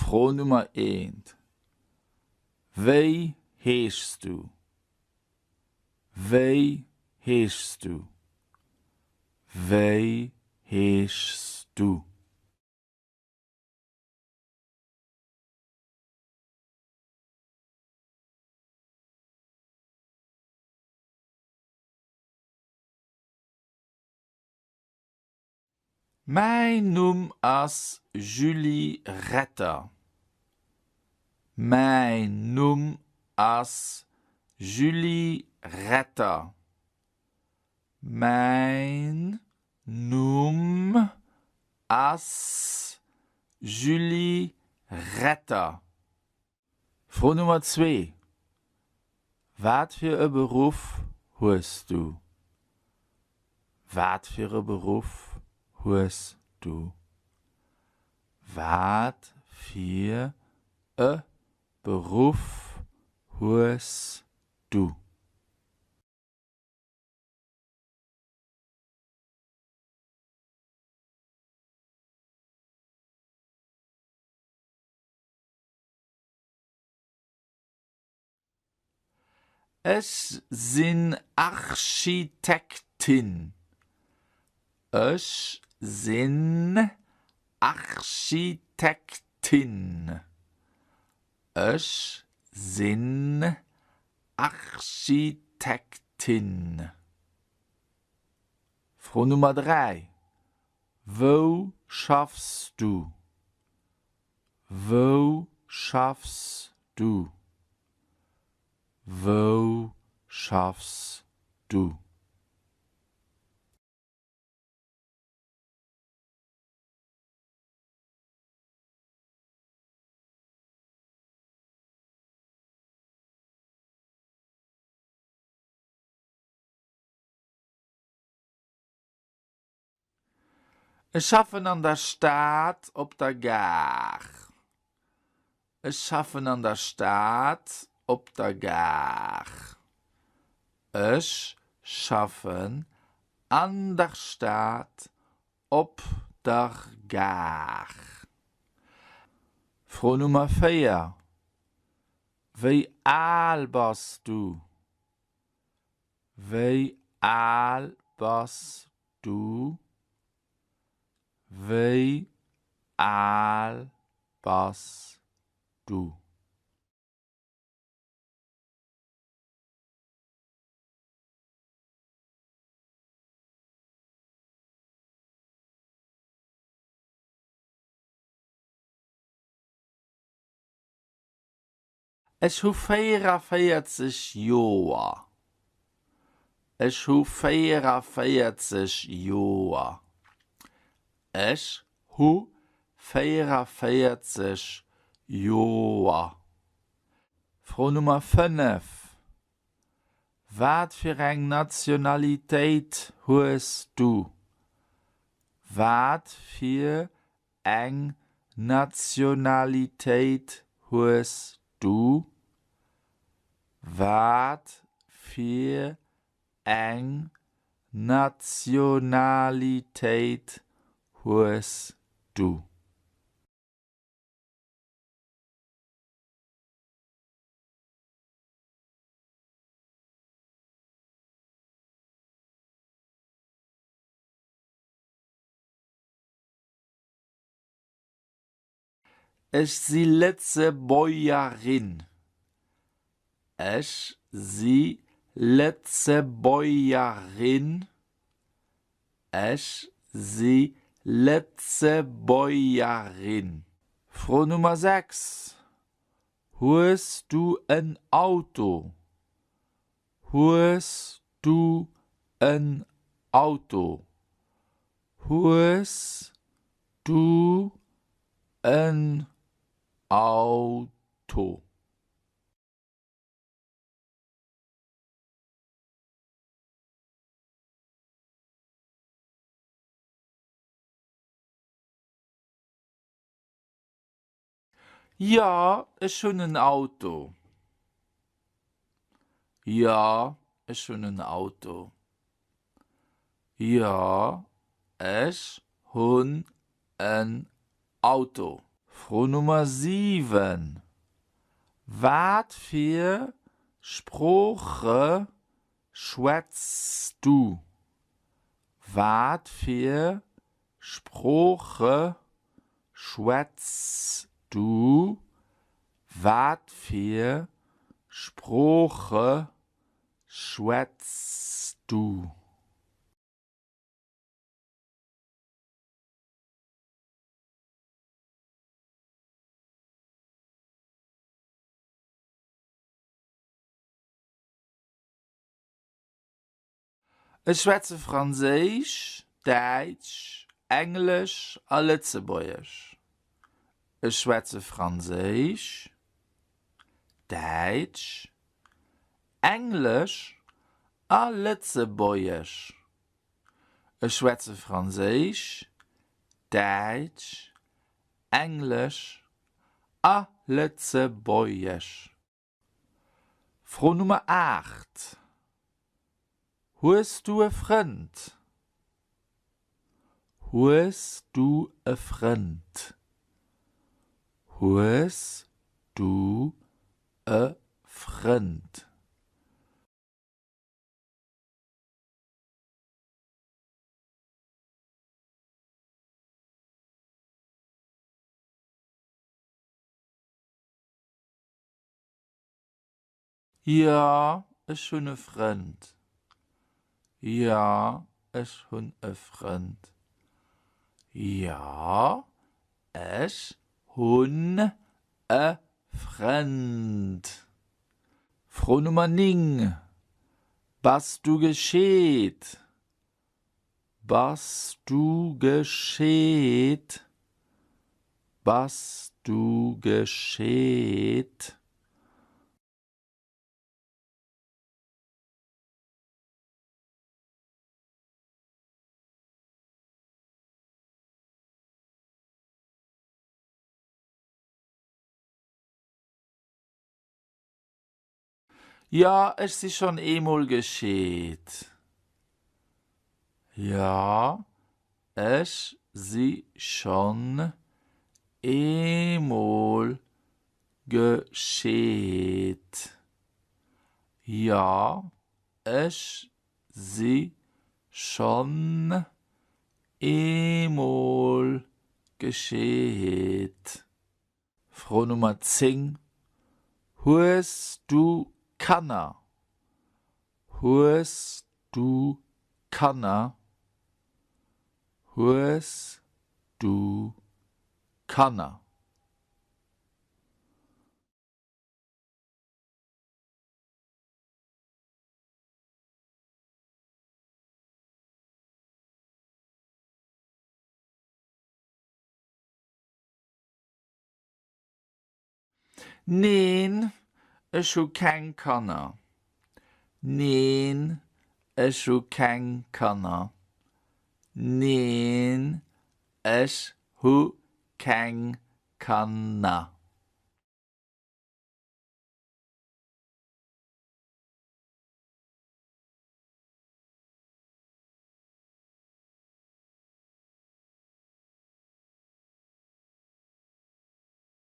Fro Nummer eent, Wéi heeschs du? Wéi heeschs du? Wéi heeschs du? Mäin Numm ass Julie Retter. Mäin Numm ass Julie Retter. Mäin Numm ass Julie Retter. Fro Nummer zwee, Wat fir e Beruff hues du? Wat fir e Beruff hues du? Wat fir e Beruff hues du? Ech sinn Architektin. Ech sinn Architektin. Ech sinn Architektin. Fro Nummer 3, Wou schaffs du? Wou schaffs du? Wou schaffs du? Ech schaffen an der Stad op der Gare. Ech schaffen an der Stad op der Gare. Ech schaffen an der Stad op der Gare. Fro Nummer 4, Wéi al bass du? Wéi al bass du? Wéi al bass du? Ech hu 44 Joer. Ech hu 44 Joer. Ech hu 44 Joer. Fro Nummer 5, Wat fir eng Nationalitéit hues du? Wat fir Eng Nationalitéit hues du? Wat fir eng Nationalitéit hues du? Ech si Lëtzebuergerin. Ech si Lëtzebuergerin. Ech si Lëtzebuergerin. Fro Nummer 6, Hues du en Auto? Hues du en Auto? Hues du en Auto? Jo, ech hunn en Auto. Jo, ech hunn en Auto. Jo, ech hunn en Auto. Fro Nummer 7, Wat fir Sprooche schwätz du? Wat fir Sprooche schwätz du? Wat fir Sprooche schwätz du? Ech schwätze Franséisch, Däitsch, Englesch a Lëtzebuergesch. Ech schwätze Franséisch, Däitsch, Englesch a Lëtzebuergesch. Ech schwätze Franséisch, Däitsch, Englesch a Lëtzebuergesch. Fro Nummer 8, Hues du e Frënd? Hues du e Frënd? Hues du e Frënd? Jo, ech hunn e Frënd. Jo, ech hunn e Frënd. Jo, ech hunn e Frënd. Fro Nummer 9, Bass du gescheet? Bass du gescheet? Bass du gescheet? Jo, ech si schonn eemol gescheet. Jo, ech si schonn eemol gescheet. Jo, ech si schonn eemol gescheet. Fro Nummer 10, Hues du Kanner? Hues du Kanner? Hues du Kanner? Neen, ech hu keng Kanner. Neen, ech hu keng Kanner. Neen, ech hu keng Kanner.